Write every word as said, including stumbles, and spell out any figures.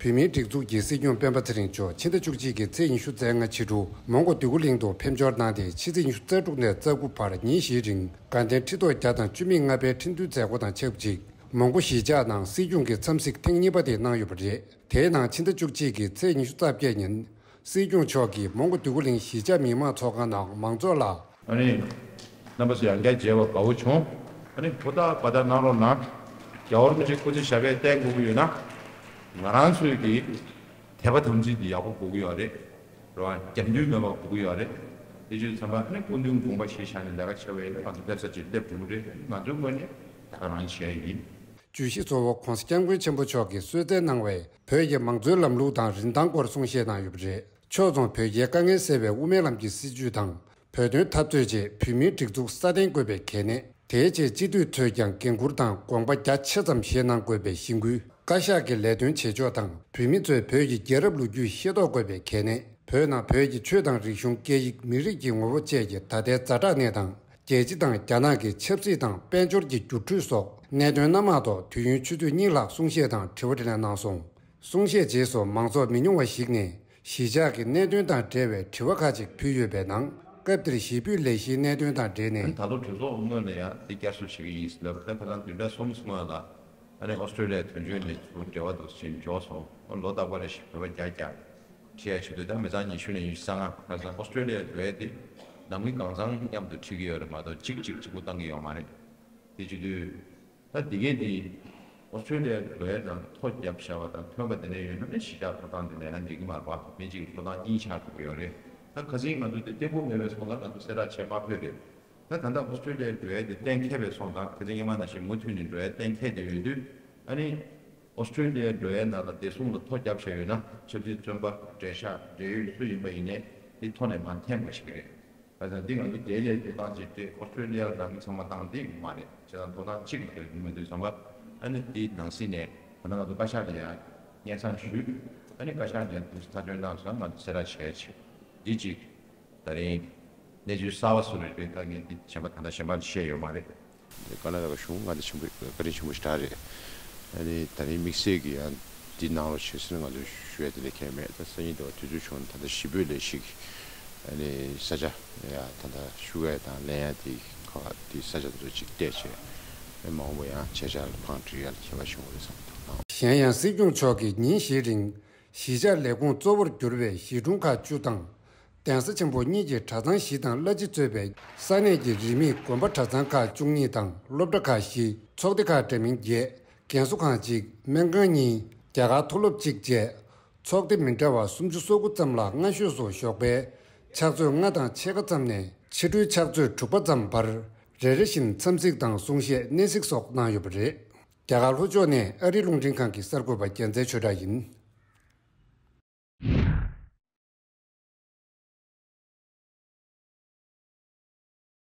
བོད་མིའི་སྒྲིག་འཛུགས་ཀྱི་སྲིད་སྐྱོང་སྤེན་པ་ཚེ་རིང་མཆོག་ཕྱི་ཟླ་བཅུ་གཅིག་གི་ཚེས་ཉི་ཤུ་རྩ་ལྔ་ཕྱི་དྲོ་མོན་གྷོ་འདོད་རྒུ་གླིང་དུ་ཕེབས་འབྱོར་གནང་སྟེ། ཕྱི་ཚེས་ཉི་ཤུ་རྩ་དྲུག་ནས་རྩ་དགུ་བར་ཉིན་བཞིའི་རིང་དགའ་ལྡན་ཁྲི་ཐོག་བརྒྱ་དང་བཅུ་མེད་ལྔ་པའི་ཁྲི་འདུའི་མཛད་སྒོ་དང་ཆབས་ཅིག་མོན་གྷོ་གཞིས་ཆགས་ནང་སྲིད་སྐྱོང་གི་འཚམས་གཟིགས་ཐེངས་གཉིས་པ་དེ་གནང་ཡོད་པ་རེད། དེའི་ནང་ཕྱི་ཟླ་བཅུ་གཅིག་གི་ཚེས་ཉི་ཤུ་རྩ་བརྒྱད་ཉིན་སྲིད་སྐྱོང་མཆོག་གིས་མོན་གྷོ་འདོད་རྒུ་གླིང་གཞིས་ཆགས་མི་མང་ཚོགས་ཁང་ནང་མང་ཚོགས་ལ། ཨ་ནི། རྣམ་པ་ཚོ་ཡང་བསྐྱར་མཇལ་བར་དགའ་བོ་བྱུང་། ཨ་ནི་ཧུར་ཐག་འབད་ཐག་གནང་རོགས་གནང་། རྒྱལ་བ་རིན་པོ་ཆེ་སྐུ་ཚེ་ཞབས་པད་བརྟན་དགོས་ཀྱི་ཡོད་ན། ང་རང་ཚོའི་གི་དད་པ་དམ་ཚིག་འདི་ཡག་པོ་དགོས་ཀྱི་ཡོད་རེད། རེད་བ། རྒྱབ་མདུན་མེད་པ་དགོས་ཀྱི་ཡོད་རེད། དེ་བྱས་ཙང་ཨ་ནི་སྐུ་མདུན་དགོངས་པ་གཞིར་བཞག་ནས་ལས་ཀ་བྱས་པ་ཡིན་ན་ང་ཚོ་སླེབས་ས་ཅིག་སླེབས་འགྲོ་གི་རེད། ང་ཚོའི་ངོས་ནས་ད་ག་རང་བྱས་ཡིན། བརྗོད་གཞི་གཙོ་བོ་༸གོང་ས་༸སྐྱབས་མགོན་ཆེན་པོ་མཆོག་གིས་གསོལ་སྩལ་གནང་བའི་བོད་ཀྱི་མང་གཙོའི་ལམ་ལུགས་དང་རིན་ཐང་སྐོར་གསུང་བཤད་གནང་ཡོད་པ་རེད། ཕྱོགས་མཚུངས་བོད་རྒྱའི་དཀའ་ངལ་སེལ་བའི་དབུ་མའི་ལམ་གྱི་སྲིད་བྱུས་དང་། བོད་དོན་འཐབ་རྩོད་ཆེད་བོད་མིའི་སྒྲིག་འཛུགས་སྲ་བརྟན་དགོས་པའི་གལ་གནད། དེའི་ཆེད་སྤྱི་འཐུས་ཚོས་ཀྱང་འགན་འཁུར་དང་དགོངས་པ་རྒྱ་ཆེ་ཙམ་བཞེས་གནང་དགོས་པའི་གཞེན་སྐུལ། བཀའ་ཤག་གི་ལས་དོན་བྱེད་ཕྱོགས་དང་། བོད་མི་ཚོས་བོད་ཀྱི་རྒྱལ་རབས་ལོ་རྒྱུས་ཤེས་རྟོགས་དགོས་པའི་གལ་གནད། བོད་ནང་བོད་ཀྱི་ཆོས་དང་རིག་གཞུང་། སྐད་ཡིག། མི་རིགས་ཀྱི་ངོ་བོ་བཅས་ཀྱི་ད་ལྟའི་ཛ་དྲག་གནས་སྟངས། རྒྱལ་སྤྱི་དང་རྒྱ་ནག་གི་ཆབ་སྲིད་དང་དཔལ་འབྱོར་གྱི་འགྱུར་འགྲོས་སོགས་གནད་དོན་སྣ་མང་ཐོག་དུས་ཡུན་ཆུ་ཚོད་གཉིས་ལྷག་གསུང་བཤད་དང་དྲི་བ་དྲིས་ལན་གནང་སོང་། གསུང་བཤད་རྗེས་སུ་མང་ཚོགས་མི་ཉུང་བ་ཞིག་ནས་གཞིས་ཆགས་ཀྱི་གནད་དོན་དང་འབྲེལ་བའི་དྲི་བ་ཁག་ཅིག་ཕུལ་ཡོད་པའི་ནང་། སྐབས་དེར་གཞིས་སྤོས་ལས་གཞིའི་གནད་དོན་དང་འབྲེལ་ནས། ད་ལོ་གྲོས་ཚོགས་སྔོན་ལ་ཡང་འདི་བསྐྱར་གསོ་བྱེད་ཀྱི་ཡིན་ཟེར་ལབ་པ་དང་། ད་ལྟ་བདུན་ཕྲག་གསུམ་སྔོན་ལ་ཨ་ནི་ཨོ་སི་ཀྲི་ལི་ཡའི་དོན་གཅོད་ནས་ཚུར་འབྲེལ་བ་འདུག་ཟེར་འབྱོར་སོང་། ལོ་རྟག་པར་རེ་བཞིན་བོད་པ་བརྒྱ་བརྒྱ་ཁྲིད་ཡ་བྱེད་དུས། ད་མི་ཚང་ཉི་ཤུ་ནས་ཉི་ཤུ་རྩ་ལྔ། ཁ་སང་ཨོ་སི་ཀྲི་ལི་ཡ་འགྲོ་ཡ་དེ་ནམ་གྱི་གང་ཚང་མཉམ་དུ་ཁྲིད་ཀྱི་ཡོད་རེད་མ་གཏོགས། གཅིག་གཅིག་གཅིག་པུ་བཏང་གི་ཡོད་མ་རེད། དེ་བྱེད་དུས། ད་འདི་གས་འདི་ཨོ་སི་ཀྲི་ལི་ཡ་འགྲོ་ཡ་དང་ཐོ་བརྒྱབ་བཞག་པ་དང་ཐོན་པ་དེ་འདྲ་ཡོད་ན་ནི་གཞིས་ཆགས་ཐོབ་ཐང་དེ་འདྲ་ཡང་འགྲིག་གི་མ་རེད་པ། མི་གཅིག་གི་ཐོབ་ཐང་གཉིས་ཆགས་འགྲོ་གི་ཡོད་རེད། ད་ཁ་སང་ང་ཚོ་དེ་གཏན་པོ་མེད་པའི་སོང་ཙང་ང་ཚོ་གསལ་བསྒྲགས་བྱེད་མ་ཕོད་རེད། ད་ད་ལྟ་ཨོ་སི་ཀྲི་ལི་ཡ་འགྲོ་ཡ་དེ་གཏན་འཁེལ་བའི་སོང་ཙང་། ཁ་སང་སྔོན་མ་ནང་བཞིན་མུ་མཐུད་ནས་འགྲོ་ཡ་གཏན་འཁེལ་དེ་ཡོད་དུས། ཨ་ནི་ཨོ་སི་ཀྲི་ལི་ཡ་འགྲོ་ཡ་ནང་ལ་བདེ་སྲུང་ལ་ཐོ་བརྒྱབ་བཞག་ཡོད་ན། ཆབ་སྲིད་བཙོན་པ། འབྲེལ་ཤག་འབྲེལ་ཡོད་སུ་ཡིན་པ་ཡིན་ནའི་དེ་ཐོ་ནས་མར་འཐེན་དགོས་ཤིག་རེད། བྱས་ཙང་འདི་ང་ཚོ་འབྲེལ་ཡོད་ཐོབ་ཐང་ཅིག་སྤྲད། ཨོ་སི་ཀྲི་ལི་ཡ་ལ་རང་གི་ཚང་མ་བཏང་འདི་ཡོད་མ་རེད། བྱས་ཙང་ཐོབ་ཐང་གཅིག་མ་གཏོགས་ཡོད་མི་འདུག་བསམ་པ། ཨ་ནི་འདི་ནང་སྲིད་ནས་ད་ལྟ་ང་ཚོ་བཀའ་ཤག་ལ་ཡང་སྙན་སེང་ཞུས། ཨ་ནི་བཀའ་ཤག་ནས་འདུག་ཐག་གཅོད་གནང་སོང་། ང་ཚོ་གསལ་བསྒྲགས་བྱས་ཆེད་འདི་གཅིག་ད་རིང་གནས་ཚུལ་གསར་བ་བཟོ་རེད་པས། དཀའ་ངལ་འདི་གཞན་པ་ད་ལྟ་གཞན་པ་ལ་བཤད་ཡོད་མ་རེད། ཀར་ནཱ་ཊ་ཀ་གཞུང་ང་འདི་ཆེན་པོ་བཀའ་དྲིན་ཆེན་པོ་ཞེ་དྲག་རེད། ཨ་ནི་ད་རིང་དམིགས་བསལ་གྱི་ཡང་འདི་གནང་རོགས་བྱེད་ཟེར་ན་ང་ཚོས་ཞུ་ཡ་དེ་ལས་ཁྱད་མེད། ད་སང་ཉིན་དེ་བ་དུས་ཚོད་བྱུང་ན་ད་ལྟ་གཞིས་སྤོས་ལས་གཞི་གི་ཨ་ནི་ས་ཆ་ཡ་ད་ལྟ་བཞུགས་ཡ་དང་ལེན་ཡ་དེ་ག་དེ་ས་ཆ་དེ་ཚོ་ཅིག་བལྟས་བྱས། མ་འོངས་པ་ཡང་བྱས་བྱས་ལ་ཕང་སྒྲིག་ཡ་ལ་ཁྱད་པར་བྱུང་བ་རེད་བསམ་གྱི་འདུག་ཨང་། གཞན་ཡང་སྲིད་སྐྱོང་མཆོག་གིས་ཉིན་བཞིའི་རིང་གཞིས་ཆགས་ལས་ཁུངས་གཙོ་བོར་གྱུར་པའི་གཞིས་གྲོང་ཁག་བཅུ་དང་། གདན་ས་ཆེན་པོ་གཉིས་ཀྱི་གྲྭ་ཚང་བཞི་དང་བླ་སྤྱི་གཙོས་པའི་ས་གནས་ཀྱི་རིས་མེད་དགོན་པ་གྲྭ་ཚང་ཁག་བཅུ་གཉིས་དང་སློབ་གྲྭ་ཁག་བཞི། ཚོགས་སྡེ་ཁག་འདྲ་མིན་བརྒྱད། རྒན་གསོ་ཁང་གཅིག་སྨན་ཁང་གཉིས། རྒྱ་གར་མཐོ་སློབ་གཅིག་བཅས། ཚོགས་སྡེ་མི་འདྲ་བ་སུམ་ཅུ་སོ་དགུ་ཙམ་ལ་སྔ་ཤོས་སུ་ཞོགས་པའི་ཕྱག་ཚོད་ལྔ་དང་ཕྱེད་ཀ་ཙམ་ནས་ཕྱི་དྲོའི་ཕྱག་ཚོད་དྲུག་པ་ཙམ་བར་རེ་རེ་བཞིན་འཚམས་གཟིགས་དང་གསུང་བཤད་གནས་གཟིགས་སོགས་གནང་ཡོད་པ་རེད། རྒྱ་གར་ལྷོ་ཕྱོགས་ནས་ཨ་རིའི་རླུང་འཕྲིན་ཁང་གི་གསར་འགོད་པ་རྒྱལ་མཚན་ཆོས་གྲགས་ཡིན།